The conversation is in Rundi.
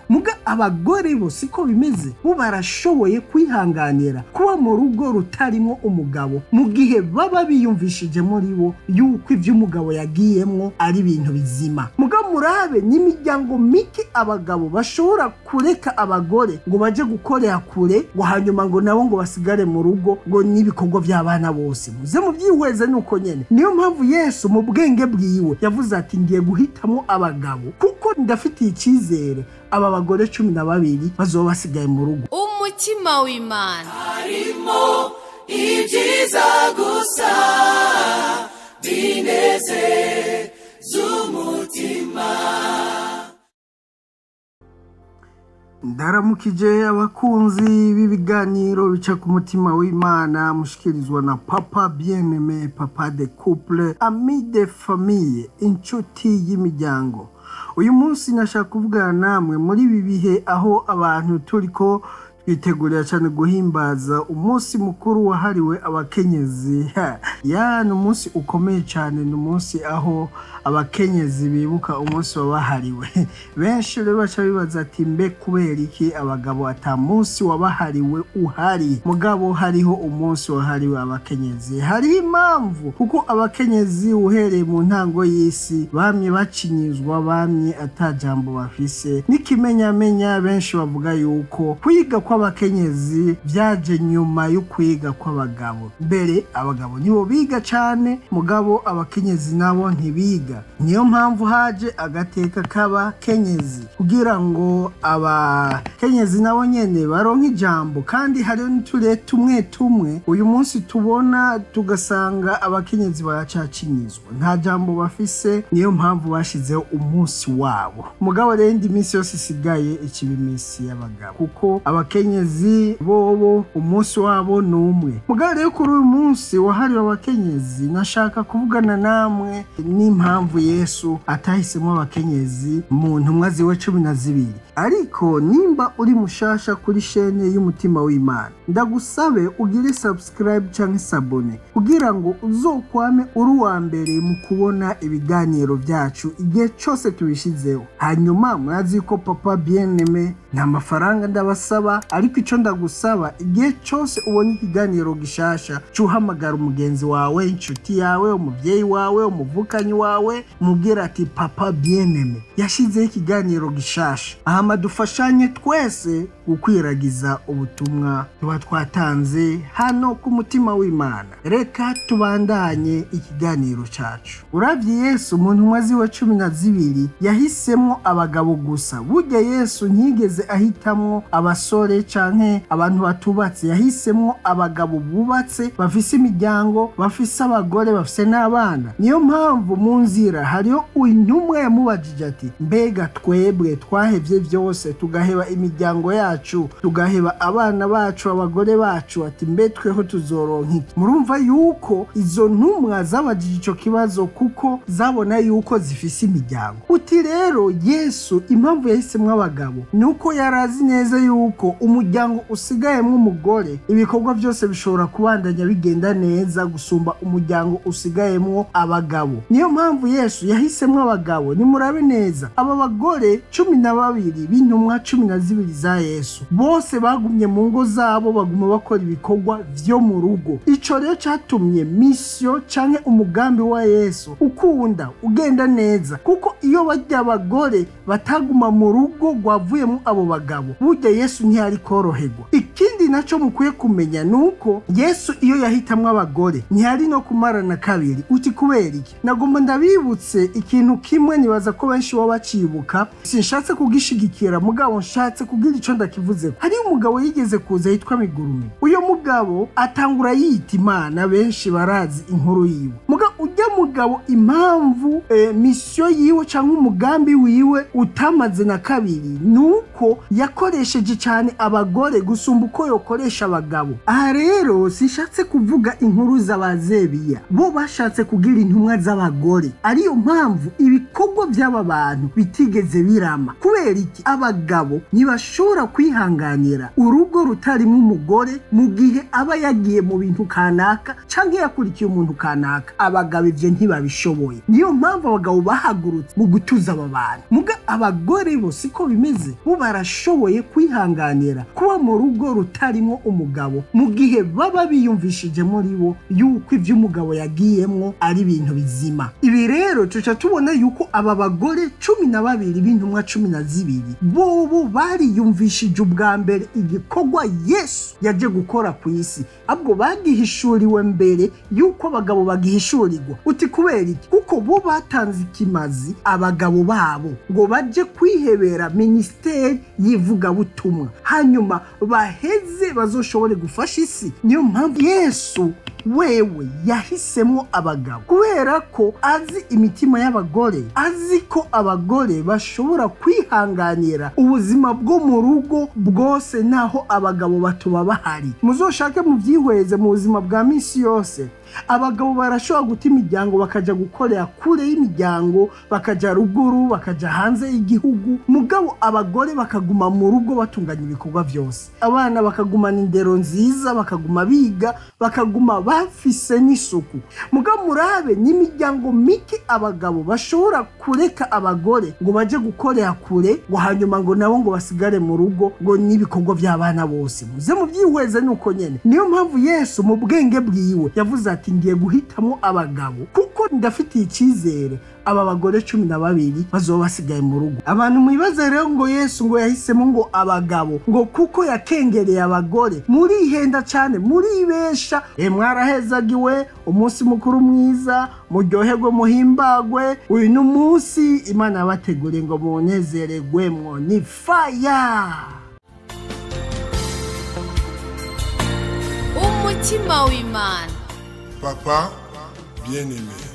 Muga abagore bo siko bimeze, bo barashoboye kwihanganira kuba mu rugo rutarimo umugabo mu gihe baba biyumvishije muri bo yuko ivyo umugabo yagiyemwo ari ibintu bizima. Muga murabe n'imiryango mike abagabo bashobora kureka abagore ngo baje gukorera kure, ngo hanyuma ngo nabo ngo basigare mu rugo ngo n'ibikorwa by'abana bose. Muze mubyihweze nuko nyene. Niyo mpamvu Yesu mu bwenge bwiwe yavuze ati ngiye guhitamo abagabo kuko ndafitiye icyizere aba bagore 12 bazoba basigaye mu rugo. Umutima w'Imana harimo ibyiza gusa binezeza umutima. Ndaramukije abakunzi b'ibiganiro bica ku mutima w'Imana, mushikirizwa na Papa Bien-Aimé, Papa de couple, ami de famille, inshuti y'imiryango. Uyu munsi nashaka kuvugana namwe muri ibi bihe aho abantu turiko twitegurira cyane guhimbaza umunsi mukuru wahariwe abakenyezi. Ya ni umunsi ukomeye cyane, ni umunsi aho abakenyezi bibuka umunsi wabahariwe. Benshi rero baca bibaza ati mbe kubera iki abagabo ata munsi wabahariwe uhari, mugabo hariho umunsi wahariwe abakenyezi? Hariho impamvu, kuko abakenyezi uhereye mu ntango y'isi bamye bacinyizwa, bamye atajambo bafise. N'ikimenyamenya benshi bavuga yuko kwiga kw'abakenyezi byaje nyuma yo kwiga kw'abagabo. Mbere abagabo nibo biga cyane, mugabo abakenyezi nabo ntibiga. Niyo mpamvu haje agateka k'abakenyezi kugira ngo abakenyezi nabo nyene baronke ijambo. Kandi hariho n'uturere tumwe tumwe uyu munsi tubona tugasanga abakenyezi baracacinyizwa, nta jambo bafise. Niyo mpamvu bashizeho umunsi wabo. Mugabo rero indi minsi yose isigaye ikiba iminsi y'abagabo, kuko abakenyezi bobo umunsi wabo ni umwe. Mugabo rero kuri uyu munsi wahariwe abakenyezi nashaka kuvugana namwe n'impamvu Yesu atahisemo abakenyezi mu ntumwa ziwe 12. Ariko nimba uri mushasha kuri shene y'umutima w'Imana, ndagusabe ugire subscribe canke sabone kugira ngo uzokwame uri uwa mbere mu kubona ibiganiro byacu igihe cyose tubishizeho. Hanyuma murazi ko Papa Bien-Aimé nta mafaranga ndabasaba, ariko ico ndagusaba igihe cyose ubonye ikiganiro gishasha cuhamagara umugenzi wawe, inshuti yawe, umuvyeyi wawe, umuvukanyi wawe, mubwira ati Papa Bien-Aimé yashizeho ikiganiro gishasha. Ahama dufashanye twese gukwiragiza ubutumwa tuba twatanze hano ku mutima w'Imana. Reka tubandanye ikiganiro cacu. Uravye Yesu mu ntumwa ziwe 12 yahisemwo abagabo gusa. Burya Yesu ntiyigeze ahitamwo abasore canke abantu batubatse, yahisemwo abagabo bubatse, bafise imiryango, bafise abagore, bafise n'abana. Niyo mpamvu mu nzira hariho intumwa yamubajije ati mbega twebwe twahevye byose tugaheba imiryango yacu, tugaheba abana bacu, abagore bacu, ati mbe tweho tuzoronka iki? Murumva yuko izo ntumwa zabajije ico kibazo kuko zabona yuko zifise imiryango. Uti rero Yesu impamvu yahisemwo abagabo nuko yarazi neza yuko umuryango usigayemwo umugore ibikorwa byose bishobora kubandanya bigenda neza gusumba umuryango usigayemwo abagabo. Niyo mpamvu Yesu yahisemwo abagabo. Nimurabe neza aba bagore 12 b'intumwa 12 za Yesu bose bagumye mu ngo zabo, baguma bakora ibikorwa vyo mu rugo. Ico rero catumye mission canke umugambi wa Yesu ukunda ugenda neza, kuko iyo barya abagore bataguma mu rugo rwavuyemo abo bagabo, burya Yesu ntiyari koroherwa. Ikindi naco mukwiye kumenya nuko Yesu iyo yahitamwo abagore ntiyari no kumarana kabiri. Uti kubera iki? Nagomba ndabibutse ikintu kimwe nibaza ko benshi baba bacibuka, sinshatse kugishigikira mugabo nshatse kugira ico ndakivuze. Hari umugabo yigeze kuza yitwa Migurume. Uyo mugabo atangura yita Imana, benshi barazi inkuru yiwe. Muga ujya mugabo impamvu mission yiwe canke umugambi wiwe utamaze na kabiri nuko yakoresheje cyane abagore gusumba uko yokoresha abagabo. Aha rero sinshatse kuvuga inkuru z'abazebiya, bo bashatse kugira intumwa z'abagore, ariyo mpamvu ibikorwa by'aba bantu bitigeze birama. Kubera iki? Abagabo ntibashobora kwihanganira urugo rutarimo umugore mu gihe aba yagiye mu bintu kanaka canke yakurikiye umuntu kanaka. Abagabo Ivyo ntibabishoboye. Niyo mpamvu abagabo bahagurutse mu gutuza aba bantu. Muga abagore bo siko bimeze, bo barashoboye kwihanganira kuba mu rugo rutarimo umugabo, mu gihe baba biyumvishije muri bo yuko ivyo umugabo yagiyemwo ari ibintu bizima. Ibi rero tuca tubona yuko aba bagore 12 b'intumwa 12 bobo bariyumvishije ubwa mbere igikorwa Yesu yaje gukora ku isi, ahubwo bagihishuriwe mbere yuko abagabo bagihishurirwa. Uti kubera iki? Kuko bo batanze ikimazi abagabo babo ngo baje kwihebera minisiteri y'ivugabutumwa, hanyuma baheze bazoshobore gufasha isi. Niyo mpamvu Yesu wewe yahisemo abagabo, kubera ko azi imitima y'abagore, azi ko abagore bashobora kwihanganira ubuzima bwo mu rugo bwose naho abagabo batoba bahari. Muzoshake mubyihweze mu buzima bwa minsi yose, abagabo barashobora guta imiryango bakaja gukorera kure y'imiryango, bakaja ruguru, bakaja hanze y'igihugu, mugabo abagore bakaguma mu rugo batunganya ibikorwa byose, abana bakagumana indero nziza, bakaguma biga, bakaguma bafise n'isuku. Mugabo murabe n'imiryango mike abagabo bashobora kureka abagore ngo baje gukorera kure, ngo hanyuma ngo nabo ngo basigare mu rugo ngo n'ibikorwa by'abana bose. Muze mubyihweze nuko nyene. Niyo mpamvu Yesu mu bwenge bwiwe yavuze ati ngiye guhitamo abagabo kuko ndafitiye icyizere aba bagore 12 bazoba basigaye mu rugo. Abantu mwibaze rero ngo Yesu ngo yahisemo ngo abagabo ngo kuko yakengereye abagore, murihenda cyane, muribesha. Mwarahezagiwe, umunsi mukuru mwiza, muryoherwe, muhimbagwe. Uyu ni umunsi Imana yabateguriye ngo munezererwemwo. Ni fire. Umutima w'Imana. Papa bien-aimé.